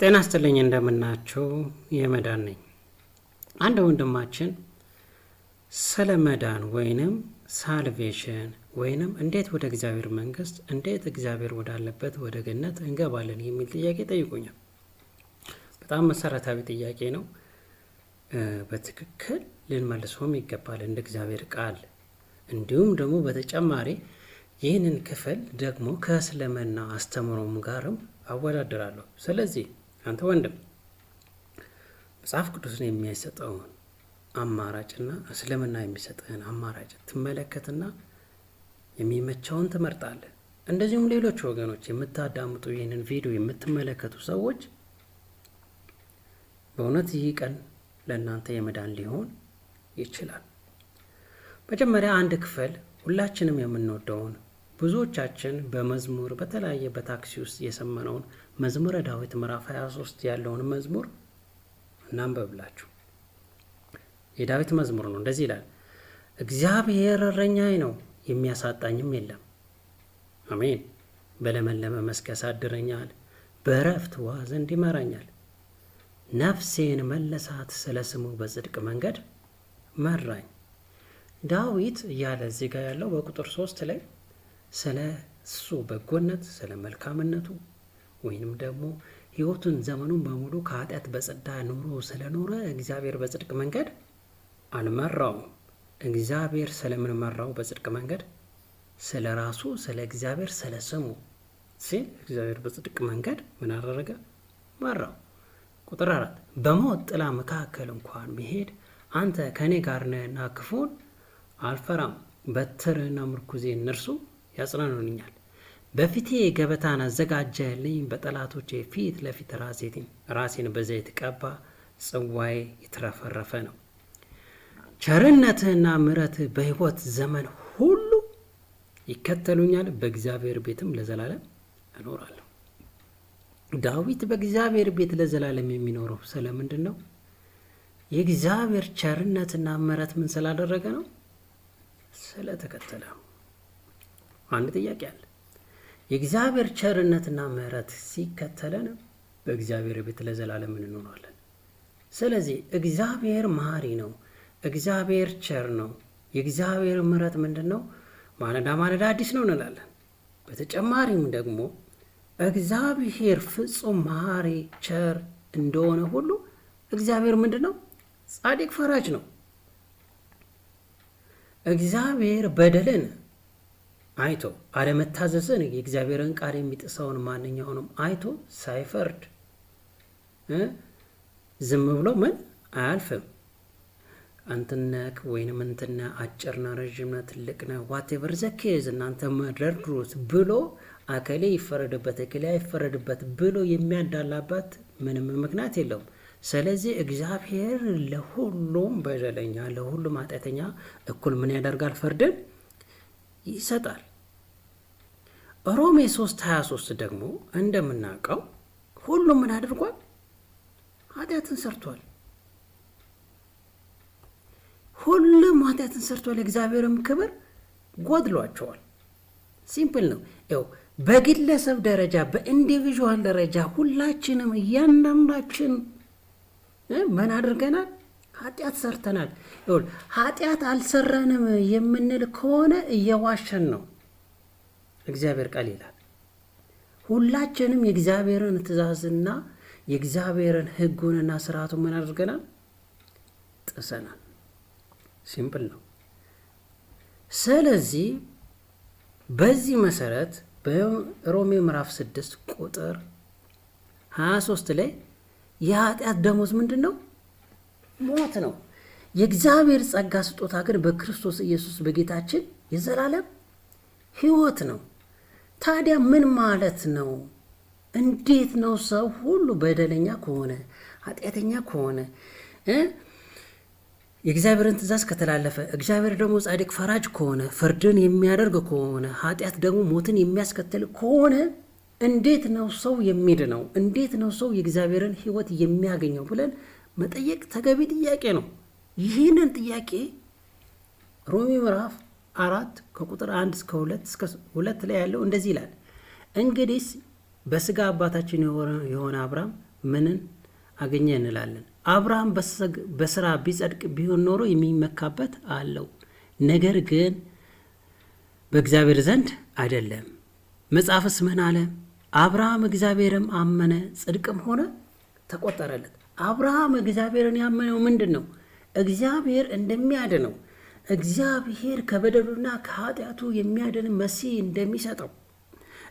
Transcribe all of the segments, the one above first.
ጤና ይስጥልኝ እንደምናችሁ፣ የመዳን ነኝ። አንድ ወንድማችን ስለ መዳን ወይንም salvation ወይንም እንዴት ወደ እግዚአብሔር መንግስት፣ እንዴት እግዚአብሔር ወዳለበት ወደ ገነት እንገባለን የሚል ጥያቄ ጠይቆኛል። በጣም መሰረታዊ ጥያቄ ነው። በትክክል ልንመልሰውም ይገባል እንደ እግዚአብሔር ቃል። እንዲሁም ደግሞ በተጨማሪ ይህንን ክፍል ደግሞ ከእስልምና አስተምሮም ጋርም አወዳድራለሁ። ስለዚህ አንተ ወንድም መጽሐፍ ቅዱስን የሚሰጠውን አማራጭና እስልምና የሚሰጥህን አማራጭ ትመለከትና የሚመቸውን ትመርጣለህ። እንደዚሁም ሌሎች ወገኖች የምታዳምጡ፣ ይህንን ቪዲዮ የምትመለከቱ ሰዎች፣ በእውነት ይህ ቀን ለእናንተ የመዳን ሊሆን ይችላል። መጀመሪያ አንድ ክፍል ሁላችንም የምንወደውን፣ ብዙዎቻችን በመዝሙር በተለያየ በታክሲ ውስጥ የሰማነውን መዝሙረ ዳዊት ምዕራፍ 23 ያለውን መዝሙር እናንበብላችሁ። የዳዊት መዝሙር ነው። እንደዚህ ይላል፣ እግዚአብሔር እረኛዬ ነው፣ የሚያሳጣኝም የለም። አሜን። በለመለመ መስክ ያሳድረኛል፣ በዕረፍት ውኃ ዘንድ ይመራኛል። ነፍሴን መለሳት፣ ስለ ስሙ በጽድቅ መንገድ መራኝ። ዳዊት እያለ እዚህ ጋር ያለው በቁጥር 3 ላይ ስለ እሱ በጎነት፣ ስለ መልካምነቱ ወይንም ደግሞ ሕይወቱን ዘመኑን በሙሉ ከኃጢአት በጸዳ ኑሮ ስለኖረ እግዚአብሔር በጽድቅ መንገድ አልመራውም። እግዚአብሔር ስለምን መራው በጽድቅ መንገድ? ስለ ራሱ፣ ስለ እግዚአብሔር፣ ስለ ስሙ ሲል እግዚአብሔር በጽድቅ መንገድ ምን አደረገ? መራው። ቁጥር 4፣ በሞት ጥላ መካከል እንኳን ብሄድ አንተ ከእኔ ጋር ነህና ክፉን አልፈራም። በትርህና ምርኩዜ እነርሱ ያጽናኑኛል። በፊቴ ገበታን አዘጋጀህልኝ፣ በጠላቶቼ ፊት ለፊት ራሴን በዘይት ቀባህ፣ ጽዋዬ የተትረፈረፈ ነው። ቸርነትህና ምሕረትህ በሕይወት ዘመን ሁሉ ይከተሉኛል፣ በእግዚአብሔር ቤትም ለዘላለም እኖራለሁ። ዳዊት በእግዚአብሔር ቤት ለዘላለም የሚኖረው ስለምንድን ነው? የእግዚአብሔር ቸርነትና ምሕረት ምን ስላደረገ ነው? ስለተከተለ ነው። አንድ ጥያቄ አለ። የእግዚአብሔር ቸርነትና ምሕረት ሲከተለን በእግዚአብሔር ቤት ለዘላለም እንኖራለን። ስለዚህ እግዚአብሔር መሐሪ ነው። እግዚአብሔር ቸር ነው። የእግዚአብሔር ምሕረት ምንድን ነው? ማለዳ ማለዳ አዲስ ነው እንላለን። በተጨማሪም ደግሞ እግዚአብሔር ፍጹም መሐሪ፣ ቸር እንደሆነ ሁሉ እግዚአብሔር ምንድን ነው? ጻድቅ ፈራጅ ነው። እግዚአብሔር በደልን አይቶ፣ አለመታዘዝን፣ የእግዚአብሔርን ቃል የሚጥሰውን ማንኛውንም አይቶ ሳይፈርድ ዝም ብሎ ምን አያልፍም። አንትነክ ወይንም እንትነ አጭርና ረዥምና ትልቅነ whatever the case እናንተ መደርድሩት ብሎ አከሌ ይፈረድበት እከሌ አይፈረድበት ብሎ የሚያዳላበት ምንም ምክንያት የለውም። ስለዚህ እግዚአብሔር ለሁሉም በደለኛ፣ ለሁሉም ኃጢአተኛ እኩል ምን ያደርጋል? ፍርድን ይሰጣል። ሮሜ 3 23 ደግሞ እንደምናውቀው ሁሉም ምን አድርጓል? ኃጢአትን ሰርቷል። ሁሉም ኃጢአትን ሰርቷል፣ የእግዚአብሔርም ክብር ጎድሏቸዋል። Simple ነው። ይኸው በግለሰብ ደረጃ፣ በ individual ደረጃ ሁላችንም እያንዳንዳችን ምን አድርገናል? ኃጢአት ሰርተናል። ይኸውልህ፣ ኃጢአት አልሰራንም የምንል ከሆነ እየዋሸን ነው። እግዚአብሔር ቃል ይላል። ሁላችንም የእግዚአብሔርን ትእዛዝና የእግዚአብሔርን ሕጉንና ስርዓቱን ምን አድርገናል? ጥሰናል። Simple ነው። ስለዚህ በዚህ መሰረት በሮሜ ምዕራፍ 6 ቁጥር 23 ላይ የኃጢአት ደሞዝ ምንድን ነው? ሞት ነው። የእግዚአብሔር ጸጋ ስጦታ ግን በክርስቶስ ኢየሱስ በጌታችን የዘላለም ሕይወት ነው። ታዲያ ምን ማለት ነው? እንዴት ነው ሰው ሁሉ በደለኛ ከሆነ፣ ኃጢአተኛ ከሆነ፣ የእግዚአብሔርን ትእዛዝ ከተላለፈ፣ እግዚአብሔር ደግሞ ጻድቅ ፈራጅ ከሆነ፣ ፍርድን የሚያደርግ ከሆነ፣ ኃጢአት ደግሞ ሞትን የሚያስከትል ከሆነ እንዴት ነው ሰው የሚድነው? እንዴት ነው ሰው የእግዚአብሔርን ሕይወት የሚያገኘው ብለን መጠየቅ ተገቢ ጥያቄ ነው። ይህንን ጥያቄ ሮሜ ምዕራፍ 4 ከቁጥር 1 እስከ 2 ላይ ያለው እንደዚህ ይላል። እንግዲህ በስጋ አባታችን የሆነ አብርሃም ምንን አገኘ እንላለን? አብርሃም በስራ ቢጸድቅ ቢሆን ኖሮ የሚመካበት አለው፣ ነገር ግን በእግዚአብሔር ዘንድ አይደለም። መጽሐፍስ ምን አለ? አብርሃም እግዚአብሔርም አመነ፣ ጽድቅም ሆነ ተቆጠረለት። አብርሃም እግዚአብሔርን ያመነው ምንድን ነው? እግዚአብሔር እንደሚያድነው፣ እግዚአብሔር ከበደሉና ከኃጢአቱ የሚያድን መሲህ እንደሚሰጠው፣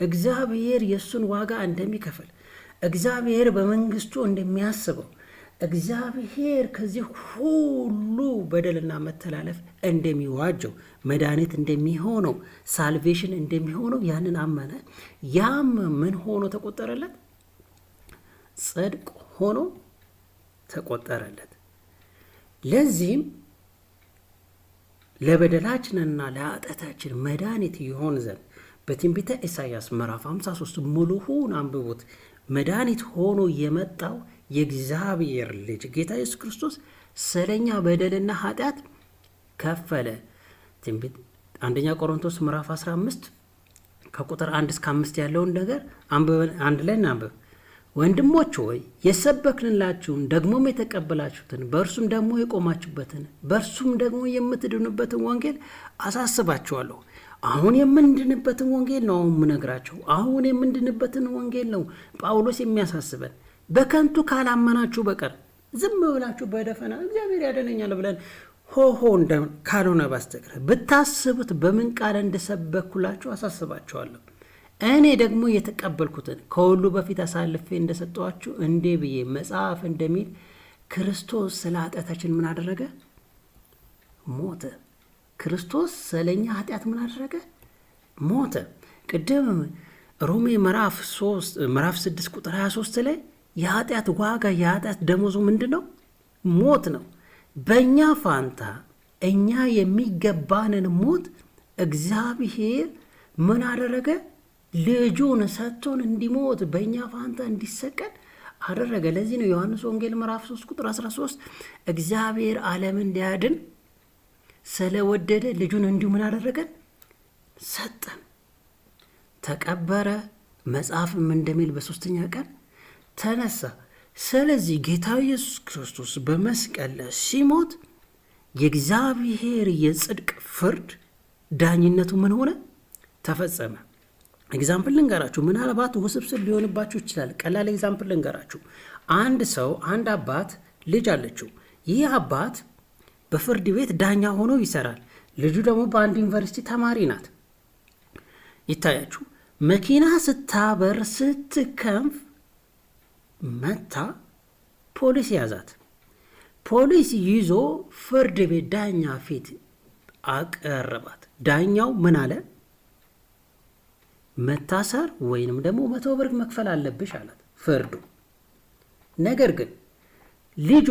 እግዚአብሔር የእሱን ዋጋ እንደሚከፍል፣ እግዚአብሔር በመንግስቱ እንደሚያስበው፣ እግዚአብሔር ከዚህ ሁሉ በደልና መተላለፍ እንደሚዋጀው፣ መድኃኒት እንደሚሆነው፣ salvation እንደሚሆነው ያንን አመነ። ያም ምን ሆኖ ተቆጠረለት? ጽድቅ ሆኖ ተቆጠረለት። ለዚህም ለበደላችንና ለኃጢአታችን መድኃኒት ይሆን ዘንድ በትንቢተ ኢሳይያስ ምዕራፍ 53 ሙሉውን አንብቡት። መድኃኒት ሆኖ የመጣው የእግዚአብሔር ልጅ ጌታ ኢየሱስ ክርስቶስ ስለኛ በደልና ኃጢአት ከፈለ። ትንቢት አንደኛ ቆሮንቶስ ምዕራፍ 15 ከቁጥር 1 እስከ 5 ያለውን ነገር አንብበን አንድ ላይ እናንብብ። ወንድሞች ሆይ፣ የሰበክንላችሁን ደግሞም የተቀበላችሁትን፣ በእርሱም ደግሞ የቆማችሁበትን፣ በእርሱም ደግሞ የምትድኑበትን ወንጌል አሳስባችኋለሁ። አሁን የምንድንበትን ወንጌል ነው አሁን የምነግራችሁ። አሁን የምንድንበትን ወንጌል ነው ጳውሎስ የሚያሳስበን። በከንቱ ካላመናችሁ በቀር፣ ዝም ብላችሁ በደፈና እግዚአብሔር ያድነኛል ብለን ሆሆ ካልሆነ በስተቀር ብታስቡት በምን ቃል እንደሰበኩላችሁ አሳስባችኋለሁ። እኔ ደግሞ የተቀበልኩትን ከሁሉ በፊት አሳልፌ እንደሰጠኋችሁ እንዲህ ብዬ መጽሐፍ እንደሚል ክርስቶስ ስለ ኃጢአታችን ምን አደረገ? ሞተ። ክርስቶስ ስለኛ ኃጢአት ምን አደረገ? ሞተ። ቅድም ሮሜ ምዕራፍ 3፣ ምዕራፍ 6 ቁጥር 23 ላይ የኃጢአት ዋጋ፣ የኃጢአት ደሞዙ ምንድን ነው? ሞት ነው። በእኛ ፋንታ እኛ የሚገባንን ሞት እግዚአብሔር ምን አደረገ? ልጁን ሰጥቶን እንዲሞት፣ በእኛ ፋንታ እንዲሰቀል አደረገ። ለዚህ ነው ዮሐንስ ወንጌል ምዕራፍ 3 ቁጥር 13 እግዚአብሔር ዓለምን ሊያድን ስለወደደ ልጁን እንዲሁ ምን አደረገን? ሰጠን። ተቀበረ። መጽሐፍም እንደሚል በሶስተኛ ቀን ተነሳ። ስለዚህ ጌታ ኢየሱስ ክርስቶስ በመስቀል ላይ ሲሞት የእግዚአብሔር የጽድቅ ፍርድ ዳኝነቱ ምን ሆነ? ተፈጸመ። Example ልንገራችሁ። ምናልባት ውስብስብ ሊሆንባችሁ ይችላል። ቀላል example ልንገራችሁ። አንድ ሰው፣ አንድ አባት ልጅ አለችው። ይህ አባት በፍርድ ቤት ዳኛ ሆኖ ይሰራል። ልጁ ደግሞ በአንድ ዩኒቨርሲቲ ተማሪ ናት። ይታያችሁ፣ መኪና ስታበር ስትከንፍ መታ ፖሊስ ያዛት። ፖሊስ ይዞ ፍርድ ቤት ዳኛ ፊት አቀረባት። ዳኛው ምን አለ? መታሰር ወይንም ደግሞ 100 ብር መክፈል አለብሽ አላት ፍርዱ። ነገር ግን ልጁ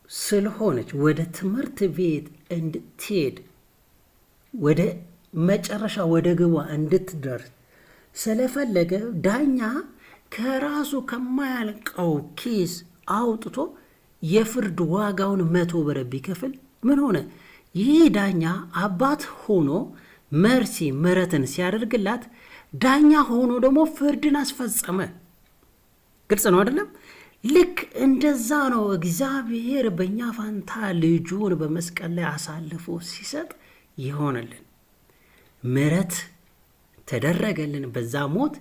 ስለሆነች ወደ ትምህርት ቤት እንድትሄድ፣ ወደ መጨረሻ ወደ ግቧ እንድትደርስ ስለፈለገ ዳኛ ከራሱ ከማያልቀው ኪስ አውጥቶ የፍርድ ዋጋውን 100 ብር ቢከፍል ምን ሆነ? ይህ ዳኛ አባት ሆኖ mercy ምሕረትን ሲያደርግላት ዳኛ ሆኖ ደግሞ ፍርድን አስፈጸመ። ግልጽ ነው አይደለም? ልክ እንደዛ ነው እግዚአብሔር በእኛ ፋንታ ልጁን በመስቀል ላይ አሳልፎ ሲሰጥ ይሆንልን። ምሕረት ተደረገልን በዛ ሞት።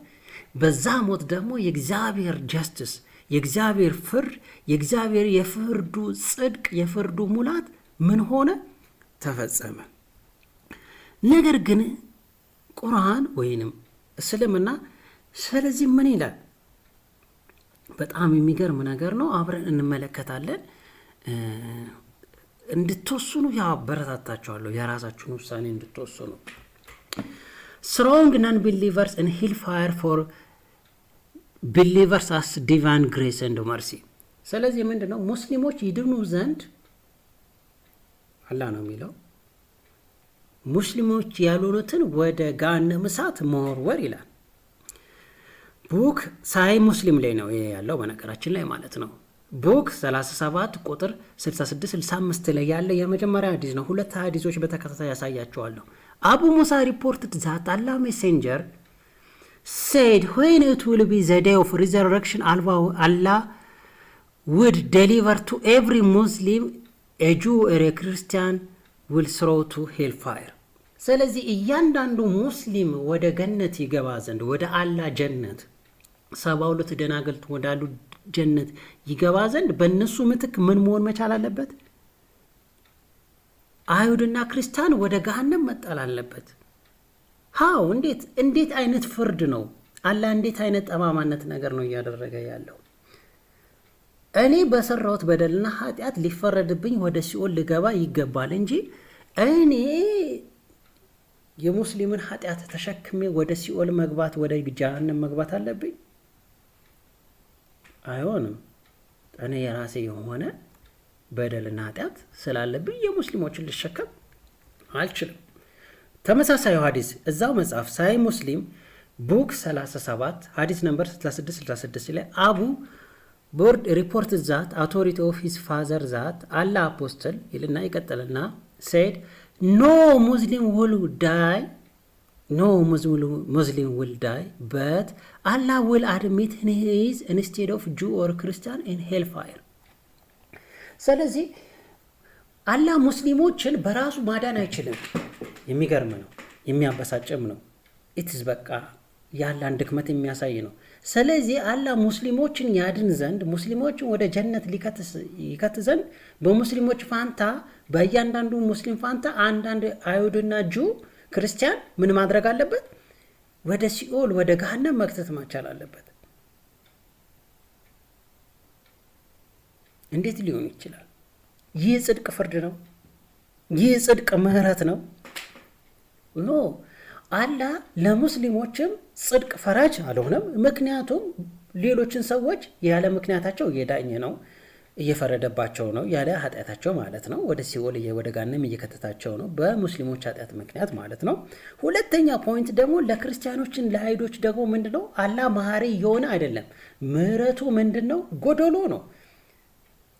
በዛ ሞት ደግሞ የእግዚአብሔር justice፣ የእግዚአብሔር ፍርድ፣ የእግዚአብሔር የፍርዱ ጽድቅ፣ የፍርዱ ሙላት ምን ሆነ? ተፈጸመ። ነገር ግን ቁርአን ወይንም እስልምና ስለዚህ ምን ይላል? በጣም የሚገርም ነገር ነው። አብረን እንመለከታለን። እንድትወስኑ ያበረታታችኋለሁ፣ የራሳችሁን ውሳኔ እንድትወስኑ። Throwing non believers in hell fire for believers as divine grace and mercy። ስለዚህ ምንድን ነው? ሙስሊሞች ይድኑ ዘንድ አላህ ነው የሚለው፣ ሙስሊሞች ያልሆኑትን ወደ ገሃነመ እሳት መወርወር ይላል። Book ሳሂህ ሙስሊም ላይ ነው ይሄ ያለው በነገራችን ላይ ማለት ነው። Book 37 ቁጥር 66 65 ላይ ያለ የመጀመሪያ ሀዲስ ነው። ሁለት ሀዲሶች በተከታታይ ያሳያችኋለሁ። አቡ ሙሳ reported that Allah messenger said, "When it will be the day of resurrection, Allah would deliver to every Muslim a Jew or a Christian will throw to hell fire። ስለዚህ እያንዳንዱ ሙስሊም ወደ ገነት ይገባ ዘንድ፣ ወደ አላ ጀነት፣ 72 ደናግልት ወዳሉ ጀነት ይገባ ዘንድ በእነሱ ምትክ ምን መሆን መቻል አለበት? አይሁድና ክርስቲያን ወደ ገሃነም መጣል አለበት። How? እንዴት አይነት ፍርድ ነው? አላህ እንዴት አይነት ጠማማነት ነገር ነው እያደረገ ያለው? እኔ በሰራሁት በደልና ኃጢአት ሊፈረድብኝ ወደ ሲኦል ልገባ ይገባል እንጂ እኔ የሙስሊምን ኃጢአት ተሸክሜ ወደ ሲኦል መግባት፣ ወደ ጀሃነም መግባት አለብኝ? አይሆንም። እኔ የራሴ የሆነ በደልና ኃጢአት ስላለብኝ የሙስሊሞችን ልሸከም አልችልም። ተመሳሳዩ ሀዲስ እዛው መጽሐፍ ሳሂህ ሙስሊም book 37 ሀዲስ number 6666 ላይ አቡ ቦርድ report that authority of his father that Allah apostle ይልና ይቀጥልና said, "No Muslim will die, no Muslim will die, but Allah will admit his instead of Jew or Christian in hell fire።" ስለዚህ አላህ ሙስሊሞችን በራሱ ማዳን አይችልም። የሚገርም ነው፣ የሚያበሳጭም ነው። It's በቃ የአላህን ድክመት የሚያሳይ ነው። ስለዚህ አላህ ሙስሊሞችን ያድን ዘንድ፣ ሙስሊሞችን ወደ ጀነት ይከት ዘንድ በሙስሊሞች ፋንታ፣ በእያንዳንዱ ሙስሊም ፋንታ አንዳንድ አይሁድና Jew ክርስቲያን ምን ማድረግ አለበት? ወደ ሲኦል፣ ወደ ገሃነም መክተት መቻል አለበት። እንዴት ሊሆን ይችላል? ይህ ጽድቅ ፍርድ ነው? ይህ ጽድቅ ምህረት ነው? No፣ አላህ ለሙስሊሞችም ጽድቅ ፈራጅ አልሆነም። ምክንያቱም ሌሎችን ሰዎች ያለ ምክንያታቸው እየዳኘ ነው፣ እየፈረደባቸው ነው፣ ያለ ኃጢአታቸው ማለት ነው። ወደ ሲኦል፣ ወደ ገሃነም እየከተታቸው ነው፣ በሙስሊሞች ኃጢአት ምክንያት ማለት ነው። ሁለተኛ point ደግሞ ለክርስቲያኖችን ለአይሁዶች ደግሞ ምንድን ነው? አላህ መሀሪ የሆነ አይደለም። ምህረቱ ምንድን ነው? ጎደሎ ነው፣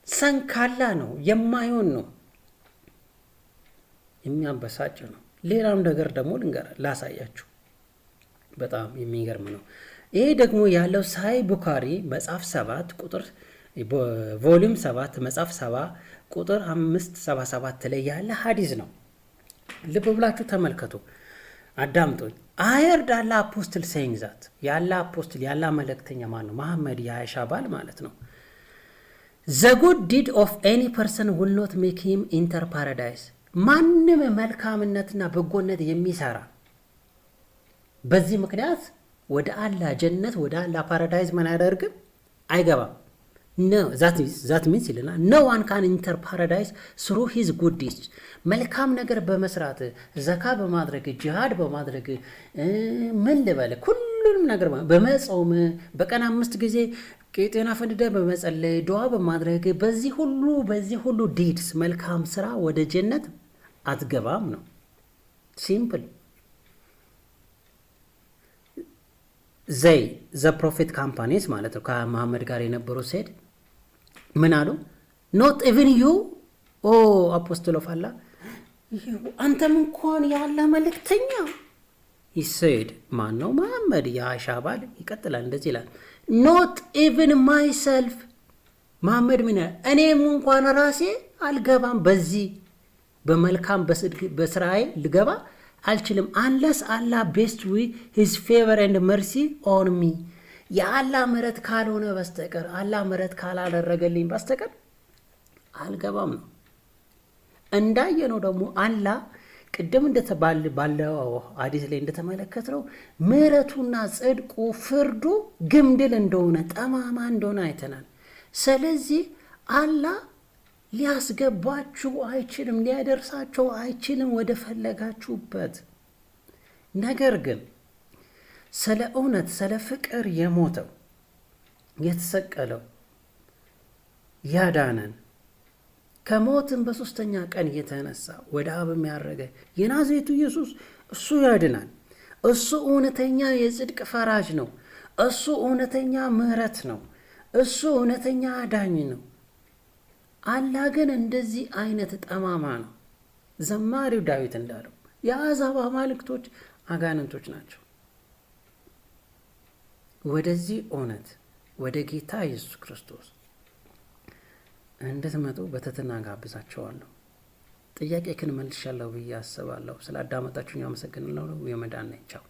ሰንካላ ነው፣ የማይሆን ነው፣ የሚያበሳጭ ነው። ሌላም ነገር ደግሞ ልንገር ላሳያችሁ፣ በጣም የሚገርም ነው። ይሄ ደግሞ ያለው ሳሂህ ቡካሪ መጽሐፍ 7 ቁጥር፣ volume 7 መጽሐፍ 7 ቁጥር 577 ላይ ያለ ሀዲስ ነው። ልብ ብላችሁ ተመልከቱ፣ አዳምጡኝ። "I heard Allah apostle saying that" የአላህ apostle፣ የአላህ መልእክተኛ ማን ነው? መሐመድ፣ የአይሻ ባል ማለት ነው። "The good deed of any person will not make him enter paradise።" ማንም መልካምነትና በጎነት የሚሰራ በዚህ ምክንያት ወደ አላህ ጀነት፣ ወደ አላህ paradise ምን አያደርግም? አይገባም። That means ይልና no one can enter paradise through his good deeds። መልካም ነገር በመስራት፣ ዘካ በማድረግ፣ ጂሃድ በማድረግ፣ ምን ልበል፣ ሁሉንም ነገር በመጾም፣ በቀን አምስት ጊዜ ቄጤና ፈንድደ በመጸለይ፣ ዱዓ በማድረግ፣ በዚህ ሁሉ deeds መልካም ስራ ወደ ጀነት አትገባም ነው። Simple። They, the prophet companions ማለት ነው፣ ከመሐመድ ጋር የነበሩ said ምን አሉ? "Not even you, O apostle of Allah?" አንተም እንኳን የአላህ መልእክተኛ? He said፣ ማን ነው? መሐመድ፣ የአይሻ ባል። ይቀጥላል፣ እንደዚህ ይላል፣ "Not even myself።" መሐመድ ምን? እኔም እንኳን ራሴ አልገባም፣ በዚህ በመልካም በስራዬ ልገባ አልችልም። "Unless Allah bestow his favor and mercy on me።" የአላህ ምሕረት ካልሆነ በስተቀር፣ አላህ ምሕረት ካላደረገልኝ በስተቀር አልገባም ነው። እንዳየነው ደግሞ አላህ ቅድም እንደተባለ ባለው ሐዲስ ላይ እንደተመለከትነው ምሕረቱና ጽድቁ ፍርዱ ግምድል እንደሆነ፣ ጠማማ እንደሆነ አይተናል። ስለዚህ አላህ ሊያስገባችሁ አይችልም፣ ሊያደርሳቸው አይችልም ወደ ፈለጋችሁበት። ነገር ግን ስለ እውነት፣ ስለ ፍቅር የሞተው፣ የተሰቀለው፣ ያዳነን፣ ከሞትም በሶስተኛ ቀን የተነሳ፣ ወደ አብም ያረገ የናዝሬቱ ኢየሱስ እሱ ያድናል። እሱ እውነተኛ የጽድቅ ፈራጅ ነው። እሱ እውነተኛ ምሕረት ነው። እሱ እውነተኛ አዳኝ ነው። አላህ ግን እንደዚህ አይነት ጠማማ ነው። ዘማሪው ዳዊት እንዳለው የአሕዛብ አማልክቶች አጋንንቶች ናቸው። ወደዚህ እውነት፣ ወደ ጌታ ኢየሱስ ክርስቶስ እንድትመጡ በትህትና ጋብዛችኋለሁ። ጥያቄ ክን መልሻለሁ ብዬ አስባለሁ። ስለ አዳመጣችሁኝ አመሰግናለሁ። የመዳን ነኝ። ቻው።